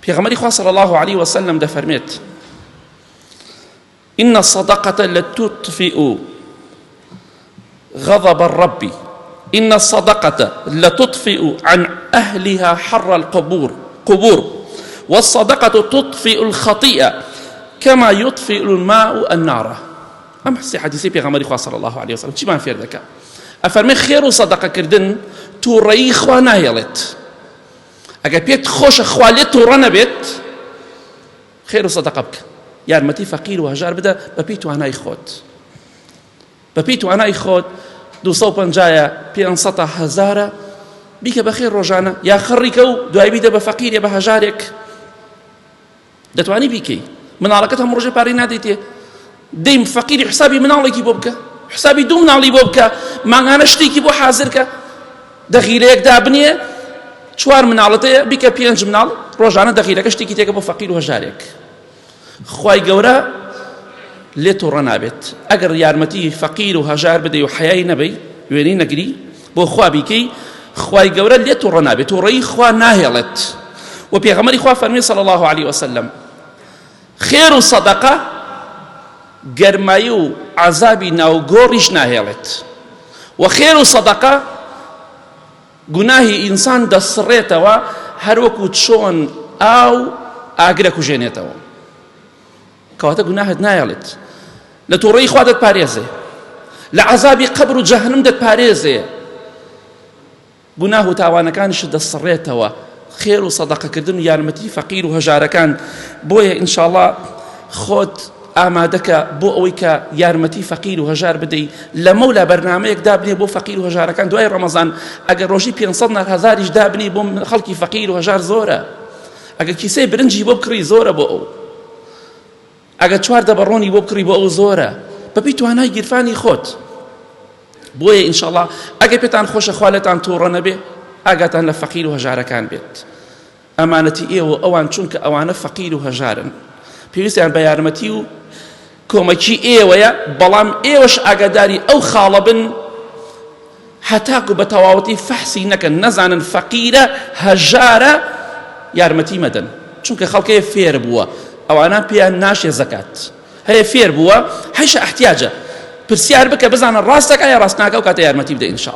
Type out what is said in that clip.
پێغەمبەری خوا صلی الله علیه وسلم دەفەرمێت إن الصدقة لتطفئ غضب الرب إن الصدقة لتطفئ عن أهلها حر القبور قبور والصدقة تطفئ الخطيئة كما يطفئ الماء النار ئەم حسی حەدیسی پێغەمبەری خوا صلی الله علیه وسلم چیمان فێر دەکا ئەفەرمێ خێر و سەدەقەکردن تووڕەیی خوا ناهێڵێت ئەگەر پێت خۆشە خوا لێت تووڕە نەبێت خێر و سەدەقە بکە یارمەتی فەقیر و هەژار بدە بەپێی توانای خۆت بەپێی توانای خۆت 250 500 هەزارە بیکە بە خێر ڕۆژانە یا خڕیکە و دوای بیدە بە فەقیرێ بە هەژارێک دەتوانی بیکەی مناڵەکەت هەم ڕۆژێ پارەی نادەیتێ دەیم فەقیری حسابی مناڵێکی بۆ بکە حسابی دوو مناڵی بۆ بکە مانگانە شتێکی بۆ حازر کە دەغیرەیەک دابنێ چوار مناڵت هەیە بیکە پێنج مناڵ ڕۆژانە دەغیرەکە شتێکی تێکە بۆ فەقیر و هەژارێک خوای گەورە لێ تووڕە نابێت ئەگەر یارمەتی فەقیر و هەژار بدەی و حەیای نەبەی وێنەی نەگری بۆ خوا بیکەی خوای گەورە لێ تووڕە نابێت تووڕەیی خوا ناهێڵێت و پێغەمبەری خوا فەرمی صلی الله علیه وسلم خێر و سەدەقە گەرمایی و عەزابی ناو گۆڕیش ناهێڵێت و خێر و سەدەقە گوناهی ئینسان دەسڕێتەوە هەروەکو چۆن ئاو ئاگرە کوژێنێتەوە کەواتە گوناهت نایەڵێت لە تووڕەی خوا دەتپارێزێ لە عەزابی قەبر و جەهەنم دەتپارێزێ گوناه و تاوانەکانیشت دەسڕێتەوە خێر و سەدەقەکردن و یارمەتی فەقیر و هەژارەکان بۆیە ئینشاڵا خۆت ئامادەکە بۆ ئەوەی کە یارمەتی فەقیر و هەژار بدەی لەمەولا بەرنمەیەک دابنێ بۆ فەقیر و هەژارەکان دوای ڕەمەزان ئەگەر ڕۆژی 500 نار هەزاریش دابنی بۆ خەڵکی فەقیر و هەژار زۆرە ئەگەر کیسەی برنجی بۆ بکڕی زۆرە بۆ ئەو ئەگەر چوار دەبە ڕۆنی بۆ بکڕی بۆ ئەو زۆرە بەپێی توانای گیرفانی خۆت بۆیە ئینشاڵا ئەگەر پێتان خۆشە خوا لێتان تووڕە نەبێ ئاگاتان لە فەقیر و هەژارەکان بێت ئەمانەتی ئێوە ئەوان چونکە ئەوانە فەقیر و هەژارن پێویستیان بە یارمەتی و کۆمەکی ئێوەیە بەڵام ئێوەش ئاگاداری ئەو خاڵە بن هەتاکو بە تەواوەتی فەحسی نەکەن نەزانن فەقیرە هەژارە یارمەتی مەدەن چونکە خەڵکەیە فێر بووە ئەوانە پێیان ناشێ زەکات هەیە فێر بووە هەیشە احتیاجە پرسیار بکە بزانە ڕاستەکە یا ڕاست ناکە و کاتە یارمەتی بدە ئینشاءاللە.